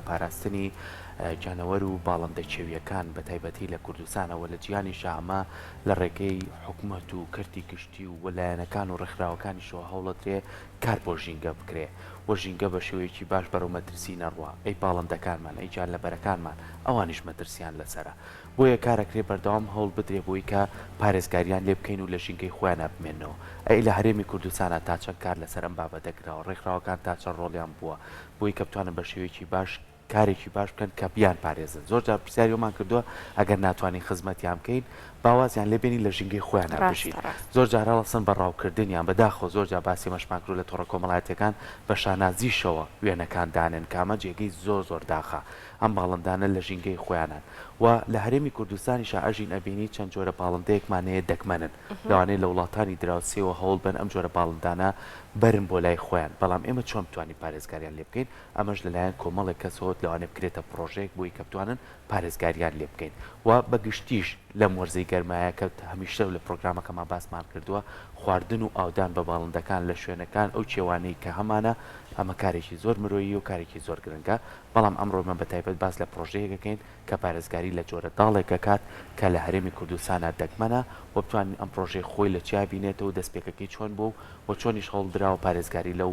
پاراستنی گیانەوەر و باڵندە کێوییەکان بە تایبەتی لە کوردستانە و لە جیهانیشا ئەمە لە ڕێگەی حکومەت و کەرتی گشتی و لایەنەکان و ڕێکخراوەکانیشەوە هەوڵەدرێ کار بۆ ژینگە بکرێ و ژینگە بە شێوەیەکی باش بەرەو مەترسی نەڕوا، ئەی باڵندەکانمان، ئەی گیانلەبەرەکانمان ئەوانیش مەترسیان لەسەرە. بۆیە کارەکرێ بەردەوام هەوڵ بدرێ بۆی کە پارێزگاریان لێ بکەین و لە ژینگەی خۆیانا بمێننەوە. ئەی لە هەرێمی کوردستانا تا چەند کار لەسەر ئەم بابەتە کراوە؟ ڕێکخراوەکان تا چەند ڕۆڵیان بووە بۆی کە بتوانن بە شێوەیەکی باش کارێکی باش بکەن کە بیان پارێزن؟ زۆر جار پرسیاری ئەومان کردووە ئەگەر ناتوانین خزمەتیان بکەین با وازیان لێ بێنین لە ژینگەی خۆیانا بژین. ڕاستە ڕاستە. زۆر جار هەڵەسن بە ڕاوکردنیان، بە داخەوە زۆر جار باسی ئەمەشمان کردووە لە تۆڕە کۆمەڵایەتیەکان بە شانازیشەوە وێنەکان دانێن کە ئەمە جێگەی زۆر زۆر داخە. ئەم باڵندانە لە ژینگەی خۆیانان و لە هەرێمی کوردستانیشا ئەژین ئەبینی چەند جۆرە باڵندەیەکمان هەیە دەگمەنن لەوانەیە لە وڵاتانی دراوسێوە هەوڵ بەن ئەم جۆرە باڵندانە بەرن بۆ لای خۆیان بەڵام ئێمە چۆن بتوانین پارێزگاریان لێ بکەین ئەمەش لەلایەن کۆمەڵێک کەسەوە لەوانەیە بکرێتە پڕۆژەیەک بۆی کە بتوانن پارێزگاریان لێ بکەین و بە گشتیش لەم وەرزەی گەرمایە کە هەمیشە لە پرۆگرامەکەمان باسمان کردووە خواردن و ئاودان بە باڵندەکان لە شوێنەکان ئەو کێوانەی کە هەمانە ئەمە کارێکی زۆر مرۆیی و کارێکی زۆر گرنگە بەڵام ئەمڕۆ ئێمە بە تایبەت باس لە پڕۆژەیەک ئەکەین کە پارێزگاری لە جۆرە داڵێک ئەکات کە لە هەرێمی کوردستانا دەگمەنە و بتوانین ئەم پڕۆژەیە خۆی لە چیا بینێتەوە و دەستپێکەکەی چۆن بووە و چۆنیش هەوڵ دراوە پارێزگاری لەو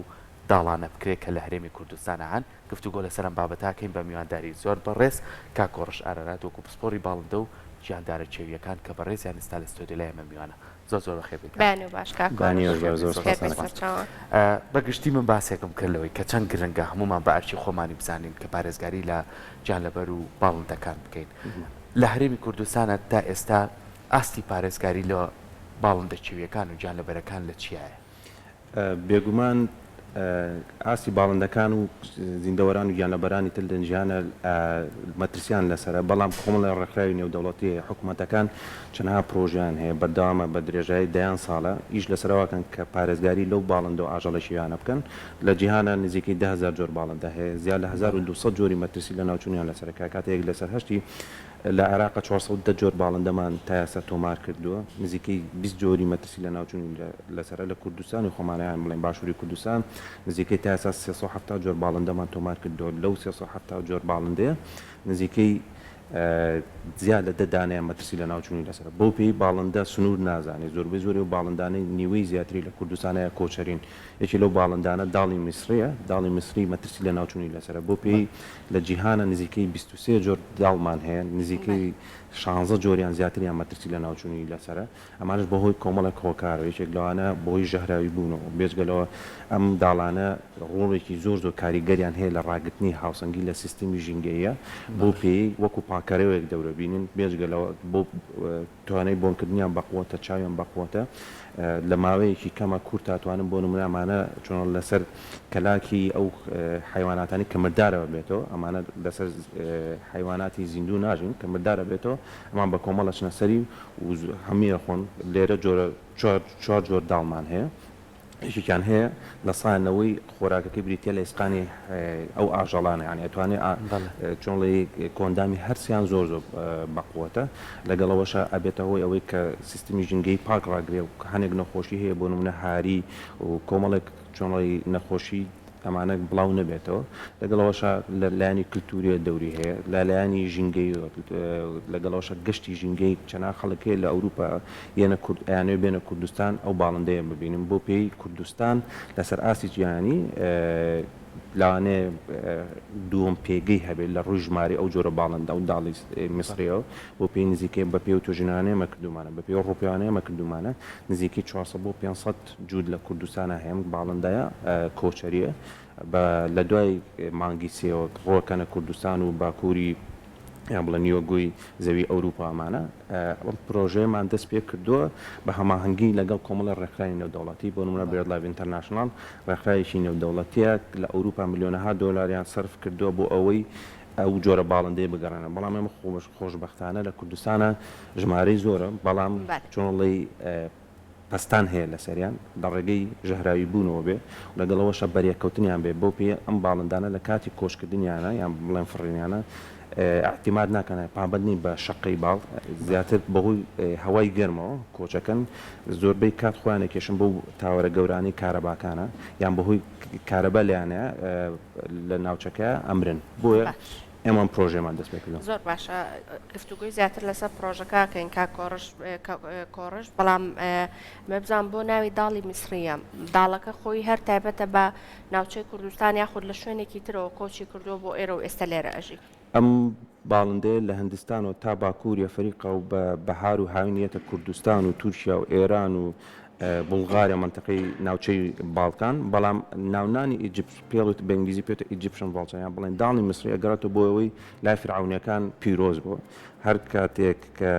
داڵانە بکرێت کە لە هەرێمی کوردستانا هەن. گفتوگۆ لەسەر ئەم بابەتە ئەکەین بە میوانداری زۆر بەڕێز کاک کۆڕش ئارارات وەکو پسپۆڕی باڵندە و گیاندارە کێوییەکان کە بەڕێزیان ئێستا لە ستۆدیۆ لای ئێمە میوانە. زۆر زۆر بەخێر بێی کاک. بەیانی باش کاک کۆڕش. بەیانی باش زۆر خێر سوپاس بێت سەرچاوان. بە گشتی من باسێکم کرد لەوەی کە چەند گرنگە هەموومان بە ئەرکی خۆمانی بزانین کە پارێزگاری لە گیانلەبەر و باڵندەکان بکەین. لە هەرێمی کوردستانا تا ئێستا ئاستی پارێزگاری لە باڵندە کێوییەکان و گیانلەبەرەکان لە چیایە؟ بێگومان ئاستی باڵندەکان و زیندەوەران و گیانلەبەرانی تر لە جیهانە مەترسیان لەسەرە، بەڵام کۆمەڵێ ڕێکخراوی نێودەوڵەتی هەیە، حکومەتەکان چەندەها پرۆژەیان هەیە، بەردەوامە بە درێژایی دەیان ساڵە ئیش لەسەر ئەوە ئەکەن کە پارێزگاری لەو باڵندە و ئاژەڵە شیویانە بکەن. لە جیهانە نزیکەی 10,000 جۆر باڵندە هەیە، زیاد لە 1200 جۆری مەترسی لەناوچوونیان لەسەرە کە ئەکاتە یەک لەسەر هەشتی لە عێراق 410 جۆر باڵندەمان تا ئێستا تۆمار کردووە، نزیکەی 20 جۆری مەترسی لەناوچوونی لەسەرە. لە کوردستانی خۆمانە یان بڵێین باشووری کوردستان نزیکەی تا ئێستا 370 جۆر باڵندەمان تۆمار کردووە، لەو 370 جۆر باڵندەیە نزیکەی زیاد لە دە دانەیان مەترسی لەناوچوونی لەسەرە. بەو پێی باڵندە سنوور نازانێت، زۆربەی زۆری ئەو باڵندانەی نیوەی زیاتری لە کوردستان هەیە کۆچەرین. یەکێ لەو باڵندانە داڵی میسرییە، داڵی میسری مەترسی لەناوچوونی لەسەرە. بەو پێی لە جیهانا نزیکەی 23 جۆر داڵمان هەیە، نزیکەی شانزە جۆریان زیاتریان مەترسی لەناوچوونی لەسەرە، ئەمانەش بەهۆی کۆمەڵێک هۆکارەوە، یەکێک لەوانە بەهۆی ژەهراوی بوونەوە، بێجگە لەوە ئەم داڵانە ڕۆڵێکی زۆر زۆر کاریگەریان هەیە لە ڕاگرتنی هاوسەنگی لە سیستمی ژینگەییە، بەو پێیەی وەکو پاکەرەوەیەک دەورەبینن، بێجگە لەوە بۆ توانای بۆنکردنیان بەقوەتە، چاویان بەقوەتە، لە ماوەیەکی کەمە کورتا ئەتوانن بۆ نمونە ئەمانە چۆن لەسەر کەلاکی ئەو حەیواناتانی کە مردارەوە بێتەوە ئەمانە لەسەر حەیواناتی زیندوو ناژین کە مردارە بێتەوە ئەمان بە کۆمەڵ ئەچنە سەری و هەمووی ئەخۆن لێرە جۆرە چوار جۆر داڵمان هەیە یەکێکیان هەیە لە سا نەوەی خۆراکەکەی بریتیە لە ئیسقانی ئەو ئاژەڵانە یانی ئەتوانێ چۆن ڵێی کۆندامی هەرسیان زۆر زۆر بەقوەتە لەگەڵ ئەوەشا ئەبێتە هۆی ئەوەی کە سیستمی ژینگەی پاک ڕاگرێ و هەنێک نەخۆشی هەیە بۆ نمونە هاری و کۆمەڵێک چۆن ڵێی نەخۆشی ئەمانە بڵاو نەبێتەوە لەگەڵ ئەوەشا لە لایەنی کلتوریە دەوری هەیە لە لایەنی ژینگەی لەگەڵ ئەوەشا گەشتی ژینگەی چەنا خەڵک هەیە لە ئەوروپا یەنە کورد ئەیانەوێ بێنە کوردستان ئەو باڵندەیە ببینن بۆ پێی کوردستان لەسەر ئاستی جیهانی لەوانەیە دووەم پێگەی هەبێت لە ڕووی ژمارەی ئەو جۆرە باڵندە ئەو داڵی میسریەوە بۆ پێی نزیکەی بە پێی توێژینەوانەی ئێمە کردوومانە بە پێی ڕووپێوانەی ئێمە کردوومانە نزیکەی 400 بۆ 500 جووت لە کوردستانا هەیە ئەم باڵندەیە کۆچەریە بە لە دوای مانگی سێوە ڕۆکەنە کوردستان و باکووری یان بڵێ نیوەگۆی زەوی ئەوروپا ئەمانە ئەم پرۆژەیەمان دەست پێ کردووە بە هەماهەنگی لەگەڵ کۆمەڵی ڕێکخراوی نێودەوڵەتی بۆ نمونە BirdLife International ڕێکخراوێکی نێودەوڵەتیە لە ئەوروپا ملیۆنەها دۆلاریان سەرف کردووە بۆ ئەوەی ئەو جۆرە باڵندەیە بگەڕێنەوە بەڵام ئێمە خۆشبەختانە لە کوردستانە ژمارەی زۆرە بەڵام چۆن ڵێی پەستان هەیە لەسەریان لە ڕێگەی ژەهراوی بوونەوە بێ و لەگەڵ ئەوەشا بەریەککەوتنیان بێ بەو پێیە ئەم باڵندانە لە کاتی کۆچکردنیانە یان بڵێن فڕینیانە. ئیعتیماد ناکەن پابەند نین بە شەقەی باڵ زیاتر بەهۆی هەوای گەرمەوە کۆچەکەن زۆربەی کات خۆیان ئەکێشن بەو تاوەرە گەورانەی کارەباکانە یان بەهۆی کارەبا لێیانە لە ناوچەکە ئەمرن بۆیە باش. ئێمە ئەم پرۆژەیەمان دەست پێکردوە. زۆر باشە گفتوگۆی زیاتر لەسەر پرۆژەکە ئەکەین کاک کۆڕش کۆڕش بەڵام ئەمەوێ بزانم بۆ ناوی داڵی میسڕییە داڵەکە خۆی هەر تایبەتە بە ناوچەی کوردستان یاخود لە شوێنێکی ترەوە کۆچی کردووە بۆ ئێرە و ئێستا لێرە ئەژی؟ ئەم باڵندەیە لە هندستانەوە تا باکووری ئەفەریقا و بە بەهار و هاوین یەتە کوردستان و تورکیا و ئێران و بوڵغاریا مەنتەقەی ناوچەی باڵکان بەڵام ناونانی ئیجپت پێڵوت بە ئینگلیزی پێوتە Egyptian vulture یان بڵێن داڵی میسری ئەگەڕێتەوە بۆ ئەوەی لای فیرعەونیەکان پیرۆز بووە هەر کاتێک کە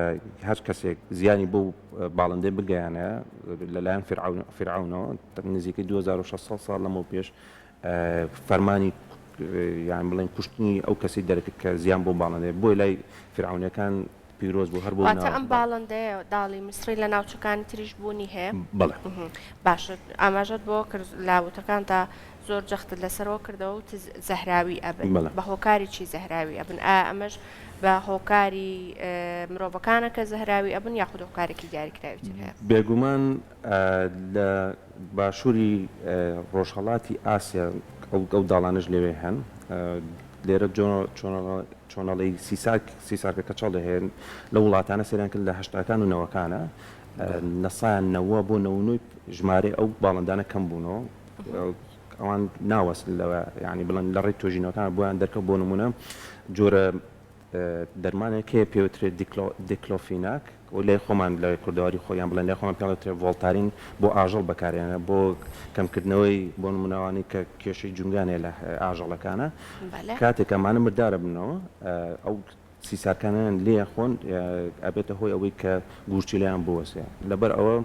هەر کەسێک زیانی بەو باڵندەی بگەیانە لەلایەن فیرعەونەوە نزیکەی 2600 ساڵ لەمەو پێش فەرمانی یان بڵێن کوشتنی ئەو کەسی دەرکرد کە زیان بۆ باڵندەیە بۆیە لای فیرعەونیەکان پیرۆز بوو هەر بۆ واتە ئەم باڵندەیە داڵی میسری لە ناوچەکانی تریش بوونی هەیە؟ بەڵێ. باشە ئاماژەت بەوە کرد لە وتەکانتا زۆر جەختت لەسەرەوە کردەوە وتت زەهراوی ئەبن بە هۆکاری چی زەهراوی ئەبن ئایا ئەمەش بە هۆکاری مرۆڤەکانە کە زەهراوی ئەبن یاخود هۆکارێکی دیاریکراوی تر هەیە؟ بێگومان لە باشووری ڕۆژهەڵاتی ئاسیا ئەو داڵانەش لەوێ هەن لێرە چۆنەڵی سیسارک سیسارکە کەچەڵ هەیە لە وڵاتانە سەیریان کرد لە هەشتاکان و نەوەکانە لە سەدا نەوە بۆ نەوەنۆی ژمارەی ئەو باڵندانە کەم بوونەوە ئەوان ناوەستن لەوە یانی بڵێن لە ڕێی توێژینەوەکان بۆیان دەرکەوت بۆ نمونە جۆرە دەرمانێک هەیە پێوترێت دیکلۆفیناک و لای خۆمان لە کوردەواری خۆیان بڵێن لای خۆمان پێڵێترێت ڤۆڵتارین بۆ ئاژەڵ بەکارێنە بۆ کەمکردنەوەی بۆ نمونەوانی کە کێشەی جونگان هەیە لە ئاژەڵەکانە کاتێک ئەمانە مردارە بنەوە ئەو سیسارکانیان لێ ئەخۆن ئەبێتە هۆی ئەوەی کە گورچیلەیان بوەستێ لەبەر ئەوە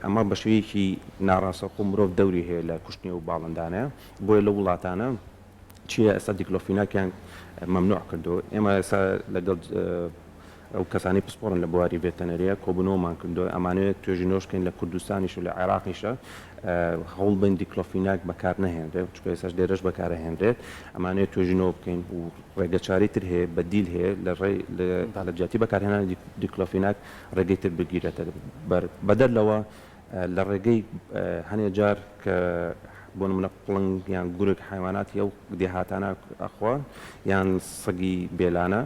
ئەمە بە شێوەیەکی ناڕاستەوخۆ مرۆڤ دەوری هەیە لە کوشتنی ئەو باڵندانە بۆیە لەو وڵاتانە چیە ئێستا دیکلۆفیناکیان مەمنوع کردو ئێمە ئێستا لەگەڵ ئەو کەسانەی پسپۆڕن لە بواری ڤێتەنەریە کۆبوونەوەمان کردو ئەمانەوێت توێژینەوەش بکەین لە کوردستانیش و لە عێراقیشە هەوڵ بەین دیکلۆفیناک بەکار نەهێنرێت چونکە ئێستاش لێرەش بەکارەهێنرێت ئەمانەوێت توێژینەوە بکەین و ڕێگەچارەی تر هەیە، بەدیل هەیە لە ڕێی لە جیاتی بەکارهێنانی دیکلۆفیناک ڕێگەی تر بگیرێتە بەر. بەدەر لەوە لە ڕێگەی هەنێ جار کە بۆ نمونە پڵنگ یان گورگ حەیواناتی ئەو دێهاتانە ئەخوا یان سەگی بێلانە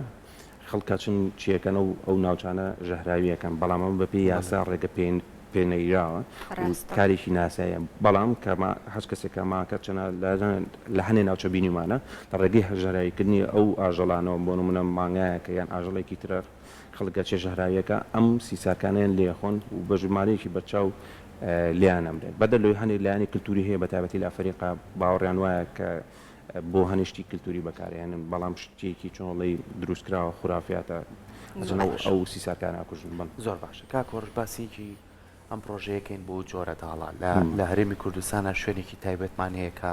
خەڵک ئەچن چیەکەن و ئەو ناوچانە ژەهراویەکەن بەڵام ئەمە بەپێی یاسا ڕێگە پێ پێنەیراوە و کارێکی ناساییە بەڵام کە هەچ کەسێک کە ماکە چەنە لە هەنێ ناوچە بینیومانە لە ڕێگەی ژەهراویکردنی ئەو ئاژەڵانەوە بۆ نمونە مانگایەکە یان ئاژەڵێکی ترە خەڵک ئەچێ ژەهراویەکە ئەم سیسارکانەیان لێخۆن و بە ژمارەیەکی بەرچاو لێیان ئەمرێت بەدەر لەوەی هەنێک لایەنی کلتوری هەیە بە تایبەتی لە ئەفەریقا باوەڕیان وایە کە بۆ هەنێ شتی کلتوری بەکارئەهێنن بەڵام شتێکی چۆن ئەڵێی دروستکراوە خورافیاتە ئەچن ئەو ئەو سیسارکانە ئەکوژن بەڵێ. زۆر باشە کاک هۆرش باسێکی ئەم پڕۆژەیە کەین بۆ جۆرە داڵە لە لە هەرێمی کوردستانا شوێنێکی تایبەتمان هەیە کە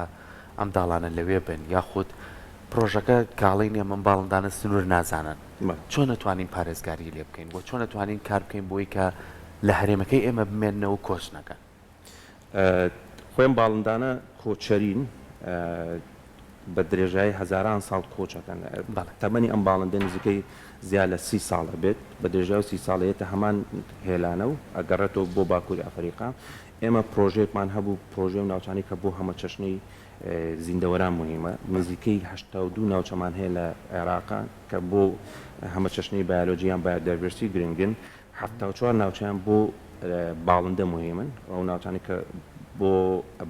ئەم داڵانە لەوێ بن یاخود پڕۆژەکە کاڵی نیە ئەم باڵندانە سنوور نازانن چۆن ئەتوانین پارێزگاری لێ بکەین و چۆن ئەتوانین کار بکەین بۆی کە لە هەرێمەکەی ئێمە بمێننەوە و کۆچ نەکەن؟ خۆی ئەم باڵندانە کۆچەرین، بە درێژایی هەزاران ساڵ کۆچ ئەکەن. تەمەنی ئەم باڵندە نزیکەی زیاد لە سی ساڵ ئەبێت، بە درێژایی ئەو سی ساڵە یەتە هەمان هێلانە و ئەگەڕێتەوە بۆ باکووری ئەفەریقا. ئێمە پرۆژەیەکمان هەبوو، پرۆژەی ئەو ناوچانەی کە بۆ هەمەچەشنەی زیندەوەران موهیمە، نزیکەی 82 ناوچەمان هەیە لە عێراقا کە بۆ هەمەچەشنەی بایۆلۆجی یان biodiversity گرنگن. 74 ناوچەیان بۆ باڵندە موهیمن، ئەو ناوچانەی کە بۆ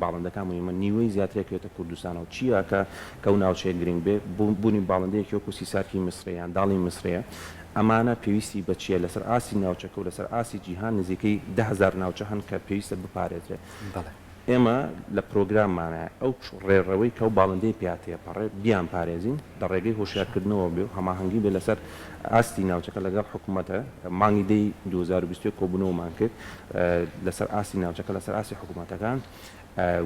باڵندەکان موهیمن نیوەی زیاتری ئەکەوێتە کوردستانەوە. چی ئەکا کە ئەو ناوچەیە گرنگ بێ؟ بوونی باڵندەیەکی وەکو سیسارکی میسری یان داڵی میسریە. ئەمانە پێویستی بە چییە؟ لەسەر ئاستی ناوچەکە و لەسەر ئاستی جیهان نزیکەی 10,000 ناوچە هەن کە پێویستە بپارێزرێت. ئێمە لە پرۆگراممانایە ئەو ڕێڕەوەی کە ئەو باڵندەی پیا تێپەڕێ بیانپارێزین، لە ڕێگەی هۆشیارکردنەوە بێ و هەماهەنگی بێ لەسەر ئاستی ناوچەکە لەگەڵ حکومەتە، مانگی دەی 2021 کۆبوونەوەمان کرد لەسەر ئاستی ناوچەکە لەسەر ئاستی حکومەتەکان،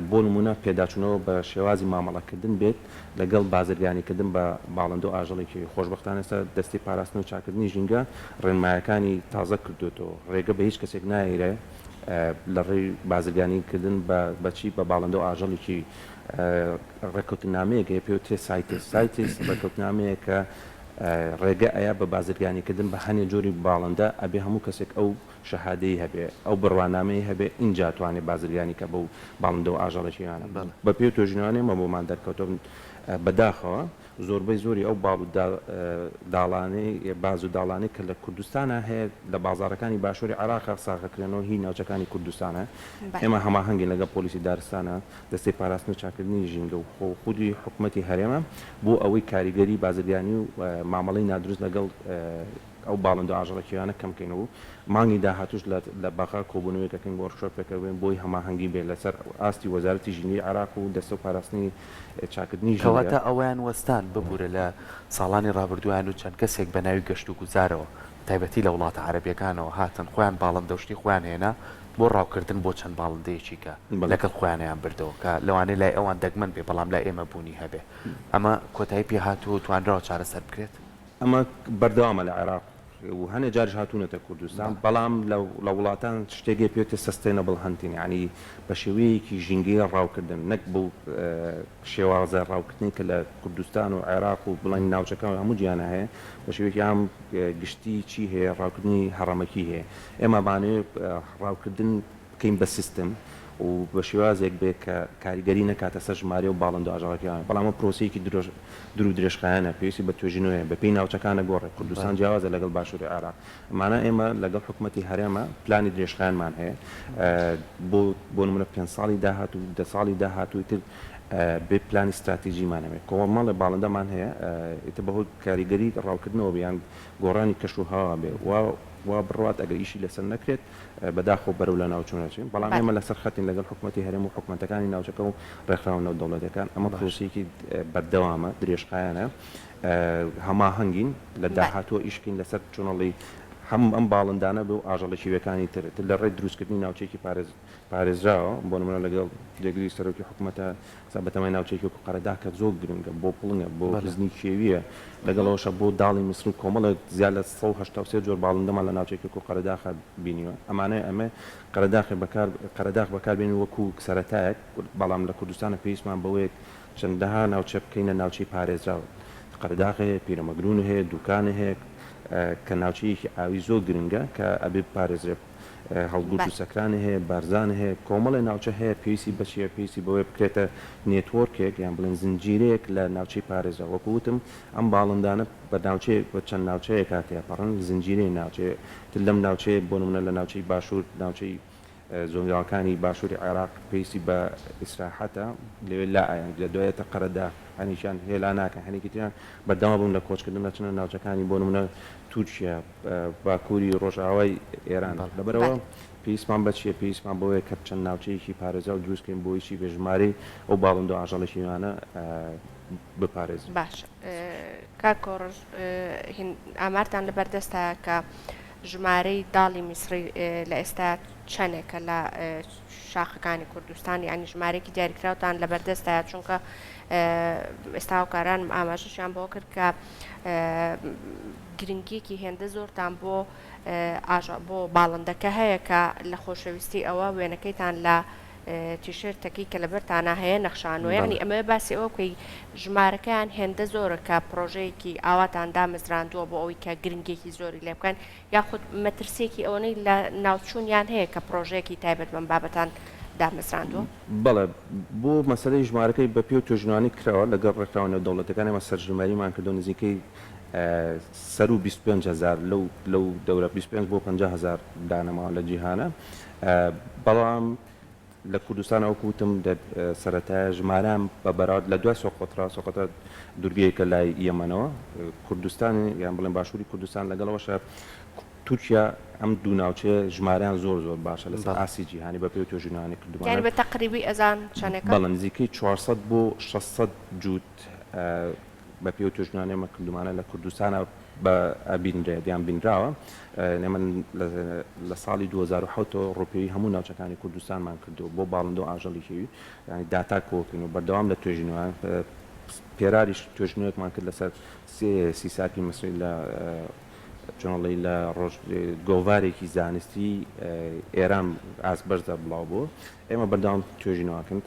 بۆ نموونە پێداچوونەوە بە شێوازی مامەڵەکردن بێت لەگەڵ بازرگانیکردن بە باڵندە و ئاژەڵی کێوی، خۆشبەختانە ئێستا دەستەی پاراستن و چاککردنی ژینگە ڕێنمایەکانی تازە کردووەتەوە، ڕێگە بە هیچ کەسێک نایرێ لە ڕێی بازرگانی کردن بە بە چی بە باڵندە و ئاژەڵێکی ڕێککەوتننامەیەک هەیە پێی وترێ سایتس سایتس ڕێککەوتنامەیەکە. ڕێگە ئەیا بە بازرگانی کردن بە هەنێ جۆری باڵندە ئەبێ هەموو کەسێک ئەو شەهادەی هەبێ ئەو بڕوانامەی هەبێ ئینجا توانێ بازرگانی کە بەو باڵندە و ئاژەڵە کێویانە. بە پێی توێژینەوانەی ئێمە بۆمان دەرکەوتوە بەداخەوە زۆربەی زۆری ئەو باڵ و داڵانەی باز و داڵانەی کە لە کوردستانا هەیە لە بازاڕەکانی باشووری عێراقا ساغەکرێنەوە هی ناوچەکانی کوردستانە. ئێمە هەماهەنگین لەگەڵ پۆلیسی دارستانا، دەستەی پاراستن و چاککردنی ژینگە و خودی حکومەتی هەرێمە بۆ ئەوەی کاریگەری بازرگانی و مامەڵەی نادروست لەگەڵ ئەو باڵندە و ئاژەڵە کێویانە کەم کەینەوە و مانگی داهاتووش لە لە بەغا کۆبوونەوەیەک ئەکەین workshop ێک ئەبەین بۆی هەماهەنگی بێ لەسەر ئاستی وەزارەتی ژینگەی عێراق و دەستە و پاراستنی چاککردنی ژینگە. کەواتە ئەوەیان وەستان، ببورە لە ساڵانی ڕابردوویان و چەند کەسێک بە ناوی گەشتوگوزارەوە بەتایبەتی لە وڵاتە عەرەبیەکانەوە هاتن خۆیان باڵندە و شتی خۆیان هێنا بۆ ڕاوکردن بۆ چەند باڵندەیەکی کە لەگەڵ خۆیانیان بردەوە کە لەوانەیە لای ئەوان دەگمەن بێ بەڵام لای ئێمە بوونی هەبێ ئەمە کۆتایی پێ هاتووە و توانراوە چارەسەر بکرێت؟ ئەمە بەردەوامە لە عێراق و هەنێ جاریش هاتوونەتە کوردستان، بەڵام لە وڵاتان شتێک هەیە پێوتێ sustainable hunting یانی بە شێوەیەکی ژینگەیی ڕاوکردن نەک بەو شێوازە ڕاوکردنەی کە لە کوردستان و عێراق و بڵێن ناوچەکان و هەموو جیهانا هەیە بە شێوەیەکی عام گشتی چی هەیە ڕاوکردنی هەڕەمەکی هەیە ئێمە ئەمانەوێ ڕاوکردن بکەین بە سیستم و بە شێوازێک بێ کە کاریگەری نەکاتە سەر ژمارەی و باڵندە و ئاژەڵەکان، بەڵام ئەمە پرۆسەیەکی درۆژ دوور و درێژخایەنە، پێویستی بە توێژینەوە هەیە، بەپێی ناوچەکان ئەگۆڕێ، کوردستان جیاوازە لەگەڵ باشووری عێراق، مانا ئێمە لەگەڵ حکومەتی هەرێمە پلانی درێژخایەنمان هەیە بۆ بۆ نمونە پێنج ساڵی داهاتوو، دە ساڵی داهاتوو ئیتر بێ پلانی ستراتیجیمان هەبێ، کۆمەڵێ باڵندەمان هەیە ئیتر بەهۆی کاریگەری ڕاوکردنەوە بێ یان گۆڕانی کەش و هەوا بێ وا وا بڕوات ئەگەر ئیشی لەسەر نەکرێت بەداخەوە بەرەو لەناوچوون ئەچین، بەڵام ئێمە لەسەر خەتین لەگەڵ حکومەتی هەرێم و حکومەتەکانی ناوچەکە و ڕێکخراوە نێودەوڵەتیەکان، ئەمە پرۆسەیەکی بەردەوامە، درێژخایەنە، هەماهەنگین، لە داهاتووە ئیش بکەین لەسەر چۆنەڵی هەم ئەم باڵندانە بێ و ئاژەڵە کێویەکانی تر، تر لە ڕێی دروستکردنی ناوچەیەکی پارێز پارێزراوە، بۆ نمونە لەگەڵ جێگری سەرۆکی حکومەتە ئێستا بەتەمای ناوچەیەکی وەکو قەرەداغ کە زۆر گرنگە بۆ پڵنگە، بۆ بزنی کێوییە، لەگەڵ ئەوەشا بۆ داڵی میسری و کۆمەڵێک زیاد لە 183 جۆر باڵندەمان لە ناوچەیەکی وەکو قەرەداخا بینیوە. ئەمانە ئەمە قەرەداخێ بەکار قەرەداخ بەکار بێنین وەکو سەرەتایەک، بەڵام لە کوردستانا پێویستمان بەوەیە چەندەها ناوچە بکەینە ناوچەی پارێزراو. قەرەداخ هەیە، پیرەمەگروون هەیە، دوکان هەیە کە ناوچەیەکی ئاوی زۆر گرنگە کە ئەبێ بپارێزرێ. هەڵگورد و سەکرانێ هەیە، بارزان هەیە، کۆمەڵێ ناوچە هەیە پێویستی بە چییە؟ پێویستی بەوەیە بکرێتە network ێک یان بڵێن زنجیرەیەک لە ناوچەی پارێزراو. وەکو وتم ئەم باڵندانە بە ناوچەیەک بە چەند ناوچەیەکا تێپەڕن، زنجیرەی ناوچەیە تر لەم ناوچەیە بۆ نموونە لە ناوچەی باشوور ناوچەی زۆنگاوەکانی باشووری عێراق پێویستی بە ئیسراحەتە لەوێ لا ئەیەن لە دوایەتە قەرەداغ هەنێکیان هێلا ناکەن هەنێکی تریان بەردەوام بوون لە کۆچکردن دەچنە ناوچەکانی بۆ نموونە تورکیا، باکووری ڕۆژئاوای ئێران. لەبەرئەوە پێویستمان بە چییە؟ پێویستمان بەوەیە کە چەند ناوچەیەکی پارێزراو دروست بکەین بۆ ئەوەی بێ ژمارەی ئەو باڵندە و ئاژەڵە کێویانە بپارێزین. باشە کاک کۆڕش هین ئامارتان لەبەر دەستە کە ژمارەی داڵی میسڕی لە ئێستا چەنێکە لە شاخەکانی کوردستان یانی ژمارەیەکی دیاریکراوتان لەبەردەستایە چونکە ئێستا هاوکارانم ئاماژەشیان بەوە کرد کە گرنگیەکی هێندە زۆرتان بۆ ئاژە بۆ باڵندەکە هەیە کە لە خۆشەویستی ئەوە وێنەکەیتان لە تیشێرتەکەی کە لەبەرتانە هەیە نەخشانوە یعنی ئەمەوێ باسی ئەوە بکەی ژمارەکەیان هێندە زۆرە کە پرۆژەیەکی ئاواتان دامەزراندووە بۆ ئەوەی کە گرنگێکی زۆری لێ بکەن یاخود مەترسیەکی ئەوەنەی لە ناوچوونیان هەیە کە پرۆژەیەکی تایبەت بەم بابەتان دامەزراندووە؟ بەڵێ، بۆ مەسەلەی ژمارەکەی بە پێی توێژینەوانەی کراوە لەگەڵ ڕێکخراوە نێودەوڵەتیەکان ئێمە سەرژمێریمان کردووە نزیکەی سەروو 25 هەزار لەو لەو دەورە 25 بۆ 50 هەزار دانە ماوە لە جیهانە بەڵام لە کوردستان وەکو وتم سەرەتایە ژمارەیان بە بەراورد لە دوای سۆقۆترا، سۆقۆترا دورگەیەکە لای یەمەنەوە، کوردستان یان بڵێن باشووری کوردستان لەگەڵ ئەوەشا تورکیا ئەم دوو ناوچەیە ژمارەیان زۆر زۆر باشە لەسەر ئاستی جیهانی بە پێی توێژینەوانەی کردوومانە. یانی بە تەقریبی ئەزان چەنێکە؟ بەڵێ نزیکەی 400 بۆ 600 جووت بە پێی توێژینەوانەی ئێمە کردوومانە لە کوردستانا بە ئەبینرێت یان بینراوە. ئێمە لە ساڵی 2007 ەوە ڕووپێوی هەموو ناوچەکانی کوردستانمان کردووە بۆ باڵندە و ئاژەڵی کێوی یانی داتا کۆکەین و بەردەوام لە توێژینەوە پێراریش توێژینەوەیەکمان کرد لەسەر سیسارکی میسری لە چۆنڵی لە ڕۆژ گۆڤارێکی زانستی ئێران ئاست بەرزە بڵاو بوو ئێمە بەردەوام توێژینەوەکەن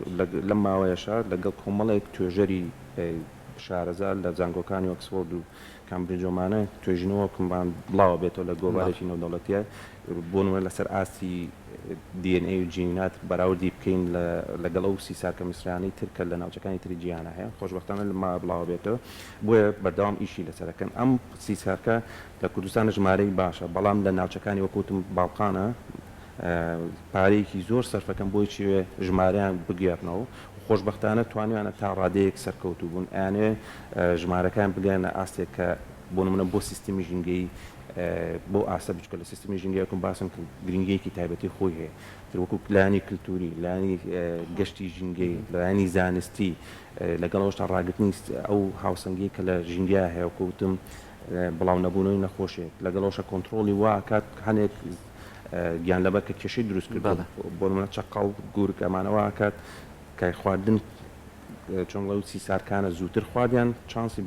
لەم ماوەیەشا لەگەڵ کۆمەڵێک توێژەری. شارەزا لە زانکۆکانی ئۆکسفۆرد و کامبریج ئەمانە توێژینەوەکمان بڵاوە بێتەوە لە گۆڤارێکی نێودەوڵەتیە بۆ نمونە لەسەر ئاستی DNA و جینات بەراوردی بکەین لەگەڵ ئەو سیسارکە میسریانەی تر کە لە ناوچەکانی تری جیهانا هەیە خۆشبەختانە لە بڵاوە بێتەوە بۆیە بەردەوام ئیشی لەسەر ئەکەن ئەم سیسارکە لە کوردستان ژمارەی باشە بەڵام لە ناوچەکانی وەک وتم باڵقانە پارەیەکی زۆر سەرفەکەن بۆی چێ ژمارەیان بگێڕنەوە خۆشبەختانە توانیویانە تا ڕادەیەک سەرکەوتوو بوون ئەیانەوێ ژمارەکان بگەنە ئاستێک کە بۆ نمونە بۆ سیستمی ژینگەیی بۆ ئاستە بچکە لە سیستمی ژینگەیە وەکو باسم کرد گرنگیەکی تایبەتی خۆی هەیە تر وەکو لایەنی کلتوری لایەنی گەشتی ژینگەیی لایەنی زانستی لەگەڵ ئەوەشتا ڕاگرتنی ئەو هاوسەنگیەی کە لە ژینگەیا هەیە وەکو وتم بڵاو نەبوونەوەی نەخۆشیەک لەگەڵ ئەوەشا کۆنتڕۆڵی وا ئەکات هەنێک گیانلەبەر کە کێشەی دروست کردووە بۆ نمونە چەقەڵ گورگ ئەمانە وا ئەکات کە خواردن چۆن بڵێم سیسارکانە زووتر خواردیان چانسی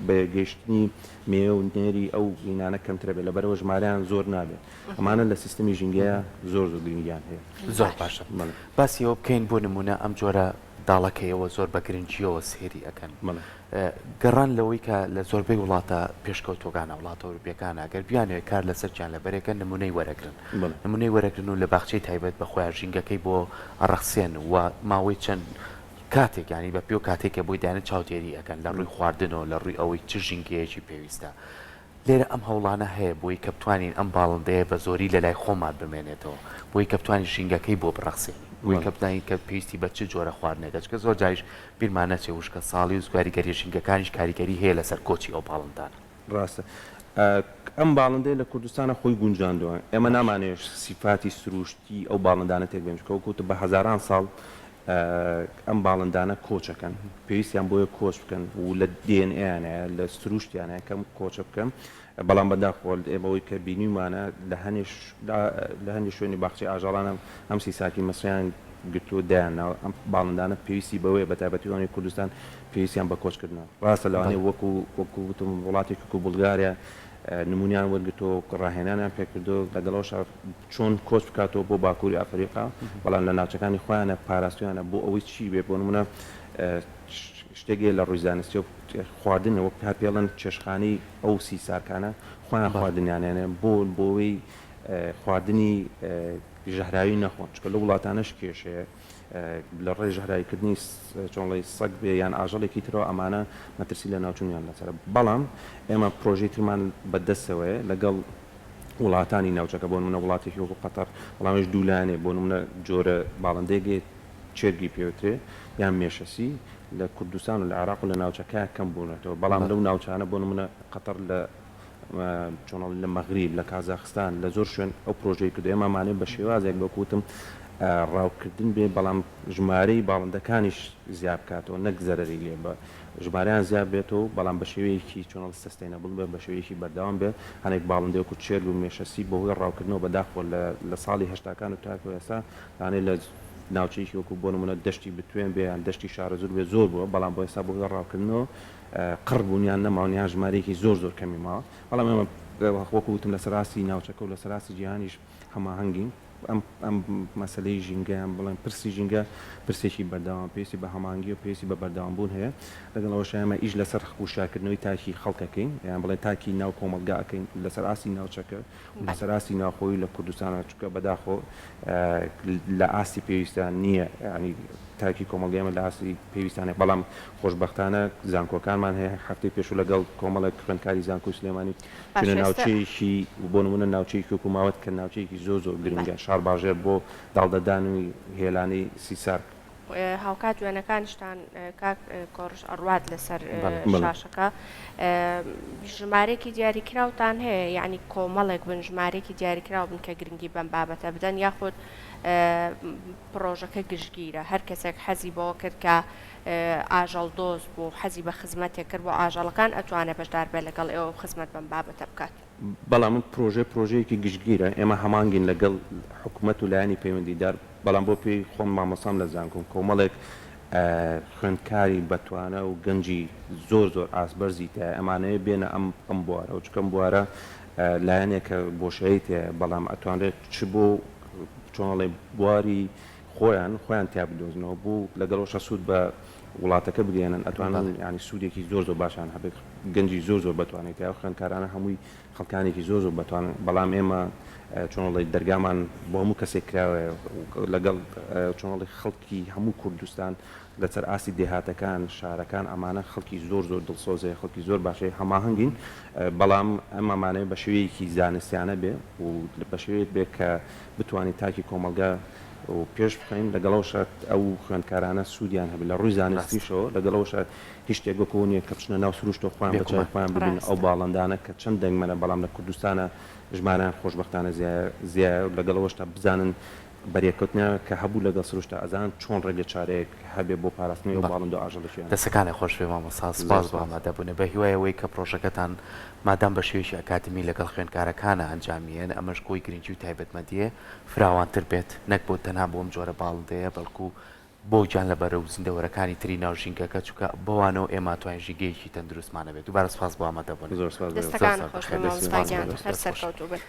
بەیەکگەیشتنی مێ و نێری ئەو هینانە کەمترە بێت لەبەرئەوە ژمارەیان زۆر نابێت ئەمانە لە سیستمی ژینگەیە زۆر زۆر گرنگیان هەیە. زۆر باشە باسی ئەوە بکەین بۆ نمونە ئەم جۆرە داڵەکە ئێوە زۆر بە گرنگیەوە سەیری ئەکەن گەڕان لەوەی کە لە زۆربەی وڵاتە پێشکەوتوەکانە وڵاتە ئەوروپیەکانە گەر بیانەوێت کار لەسەر گیانلەبەرێکە نمونەی وەرەگرن نمونەی وەرەگرن و لە باخچەی تایبەت بە خۆیان ژینگەکەی بۆ ئەڕەخسێن و ماوەی چەند کاتێک یانی بە پێو کاتێک کە بۆی دانێن چاودێری ئەکەن لە ڕووی خواردنەوە لە ڕووی ئەوەی چ ژینگەیەکی پێویستە لێرە ئەم هەوڵانە هەیە بۆی کە بتوانین ئەم باڵندەیە بە زۆری لە لای خۆمان بمێنێتەوە بۆی کە بتوانین ژینگەکەی بۆ بڕەخسێنین بۆی کە بزانین کە پێویستی بە چ جۆرە خواردنێکە چونکە زۆر جاریش بیرمان نەچێ وشکە ساڵی و کاریگەریە ژینگەکانیش کاریگەری هەیە لەسەر کۆچی ئەو باڵندانە. ڕاستە ئەم باڵندەیە لە کوردستانا خۆی گونجاندوە ئێمە نامانەوێت سیفاتی سروشتی ئەو باڵندانە تێک بەین چونکە وەکو وتم بە هەزاران ساڵ ئەم باڵندانە کۆچ ئەکەن پێویستیان بۆیە کۆچ بکەن و لە DNA یانایە لە سروشتیانایە کەم کۆچە بکەن بەڵام بەداخەوە ئێمە ئەوەی کە بینیومانە لە هەنێ لە هەندێ شوێنی باخچەی ئاژەڵانە ئەم سیساکی مەسریان گرتووە دایان ناوە ئەم باڵندانە پێویستی بەوەیە بە تایبەتی ئەوانەی کوردستان پێویستیان بە کۆچکردنە ڕاستە لەوانەیە وەکو وەکو وتم وڵاتێکی وەکو بولگاریا نمونیان وەرگرتووە ڕاهێنانیان پێکردووە لەگەڵ ئەوەشا چۆن کۆچ بکاتەوە بۆ باکووری ئەفەریقا بەڵام لە ناوچەکانی خۆیانە پاراستویانە بۆ ئەوەی چی بێ بۆ نمونە شتێک لە ڕووی زانستیەوە خواردن وەک هەر پێڵێن چێشخانەی ئەو سیسارکانە خۆیان خواردنیان هێنێ بۆ بۆوەی خواردنی ژەهراوی نەخۆن چونکە لەو وڵاتانەش کێشەیە لە ڕێی ژەهراویکردنی چۆنڵی سەگ بێ یان ئاژەڵێکی ترەوە ئەمانە مەترسی لەناوچوونیان لەسەرە بەڵام ئێمە پرۆژەی ترمان بەدەستەوەیە لەگەڵ وڵاتانی ناوچەکە بۆ نمونە وڵاتێکی وەکو قەتەر بەڵام ئەویش دوو لایەنەیە بۆ نمونە جۆرە باڵندەیەک هەیە چێرگی پێوترێ یان مێشەسی لە کوردستان و لە عێراق و لە ناوچەکە کەم بوونەتەوە بەڵام لەو ناوچانە بۆ نمونە قەتەر لە چۆنڵی لە مەغریب لە کازاخستان لە زۆر شوێن ئەو پرۆژەی کردو ئێمە مانێ بە شێوازێک بەکو وتم ڕاوکردن بێ بەڵام ژمارەی باڵندەکانیش زیاد بکاتەوە نەک زەرەری لێ بە ژمارەیان زیاد بێتەوە بەڵام بە شێوەیەکی چۆنڵ sustainable بێ بە شێوەیەکی بەردەوام بێ هەنێک باڵندەی وەکو چێرگ و مێشەسی بەهۆی ڕاوکردنەوە بەداخەوە لە لە ساڵی هەشتاکان و تاکو ئێستا لەوانەیە لە ناوچەیەکی وەکو بۆ نمونە دەشتی بتوێن بێ یان دەشتی شارەزوور بێ زۆر بووە بەڵام بۆ ئێستا بەهۆی ڕاوکردنەوە قڕ بوون یان نەماون یان ژمارەیەکی زۆر زۆر کەمی ماوە بەڵام ئێمە وەکو وتم لەسەر ئاستی ناوچەکە و لەسەر ئاستی جیهانیش هەماهەنگین. ئەم ئەم مەسەلەی ژینگە یان بڵێن پرسی ژینگە پرسێکی بەردەوام پێویستی بە هەماهەنگی و پێویستی بە بەردەوامبوون هەیە لەگەڵ ئەوەش ئێمە ئیش لەسەر وشیارکردنەوەی تاکی خەڵک ئەکەین یان بڵێن تاکی ناو کۆمەڵگا ئەکەین لەسەر ئاستی ناوچەکە و لەسەر ئاستی ناوخۆیی لە کوردستانە چونکە بەداخەوە لە ئاستی پێویستە نییە یانی تاکی کۆمەڵگەی ئێمە لە ئاستی پێویستە نییە بەڵام خۆشبەختانە زانکۆکانمان هەیە هەفتەی پێشوو لەگەڵ کۆمەڵێک خوێندکاری زانکۆی سلێمانی باشە چونە ئێستا ناوچەیەکی بۆ نموونە ناوچەیەکی وەکوو ماوەت کە ناوچەیەکی زۆر زۆر بەڵێ. گرنگە شارباژێر بۆ داڵدەدانی هێلانەی سیسارک. هاوکات وێنەکانیشتان کاک کۆڕش ئەڕوات لەسەر بەڵێ. بەڵێ. شاشەکە ژمارەیەکی دیاریکراوتان هەیە یەعنی کۆمەڵێک بن ژمارەیەکی دیاریکراو بن کە گرنگی بەم بابەتە بدەن یاخود پڕۆژەکە گشتگیرە هەر کەسێک حەزی بەوە کرد کە ئاژەڵ دۆست بوو حەزی بە خزمەتێک کرد بۆ ئاژەڵەکان ئەتوانێت بەشدار بێت لەگەڵ ئێوە و خزمەت بەم بابەتە بکات. بەڵام ئەم پرۆژەیە پرۆژەیەکی گشتگیرە، ئێمە هەمانگین لەگەڵ حکومەت و لایەنی پەیوەندیدار، بەڵام بۆ پێی خۆم مامۆستام لە زانکۆم کۆمەڵێک خوێندکاری بەتوانا و گەنجی زۆر زۆر ئاست بەرزی تیایە ئەمانەوێ بێنە ئەم ئەم بوارەوە چونکە ئەم بوارە لایەنێکە بۆشایی تیایە بەڵام ئەتوانرێت چ بۆ چۆن ئەڵێ بواری خۆیان خۆیان تیا بدۆزنەوە بۆ لەگەڵ ئەوشا سوود بە وڵاتەکە بگەیەنن ئەتوانن یانی سوودێکی زۆر زۆر باشیان هەبێت گەنجی زۆر زۆر بەتوانێت ئەو خوێندکارانە هەمووی خەڵکانێکی زۆر زۆر بەتوانن بەڵام ئێمە چۆنڵی دەرگامان بۆ هەموو کەسێک کراوەیە لەگەڵ چۆنڵی خەڵکی هەموو کوردستان لەسەر ئاستی دێهاتەکان شارەکان ئەمانە خەڵکی زۆر زۆر دڵسۆزەیە خەڵکی زۆر باشەیە هەماهەنگین بەڵام ئەمامانەیە بە شێوەیەکی زانستیانە بێ و بە شێوەیەک بێ کە بتوانین تاکی کۆمەڵگا و پێش بخەین لەگەڵەوەشا ئەو خوێندکارانە سوودیان هەبێت لە ڕووی زانستیشەوە لەگەڵەوەشا هیچ شتێک وەک ئەوە نییە کە بچنە ناو سروشتەوە خۆیان بە چاوی خۆیان ببینن ئەو باڵندانە کە چەند دەگمەنە بەڵام لە کوردستانا ژمارەیان خۆشبەختانە زیایە لەگەڵەوەشتا بزانن بەرێکەوتنە کە هەبوو لەگەڵ سروشتا ئەزانن چۆن ڕێگە چارەیەک هەبێ بۆ پاراستنی ئەو باڵندە و ئاژەڵە گیانە. دەستەکانت خۆش بێ مامۆستا سوپاس بۆ ئامادەبوونت بە هیوای ئەوەی کە پڕۆژەکەتان مادام بە شێوەیەکی ئەکادیمی لەگەڵ خوێندکارەکانا ئەنجامی یەن ئەمەش کۆی گرنگی و تایبەتمەندییە فراوانتر بێت نەک بۆ تەنها بۆ ئەم جۆرە باڵندەیە بەڵکو بۆ گیانلەبەرە و زیندەوەرەکانی تری ناو ژینگەکە چونکە بەوانەوە ئێمە ئەتوانین ژینگەیەکی تەندروستمان هەبێت دووبارە سوپاس بۆ ئامادەبوونت. زۆر سوپاس بۆ ئێوە. دەستەکانت زۆر خۆش بێ بەخێر مامۆستا سوپاس گیان بۆ هەر دەست خۆش. سەرکەوتوو بن.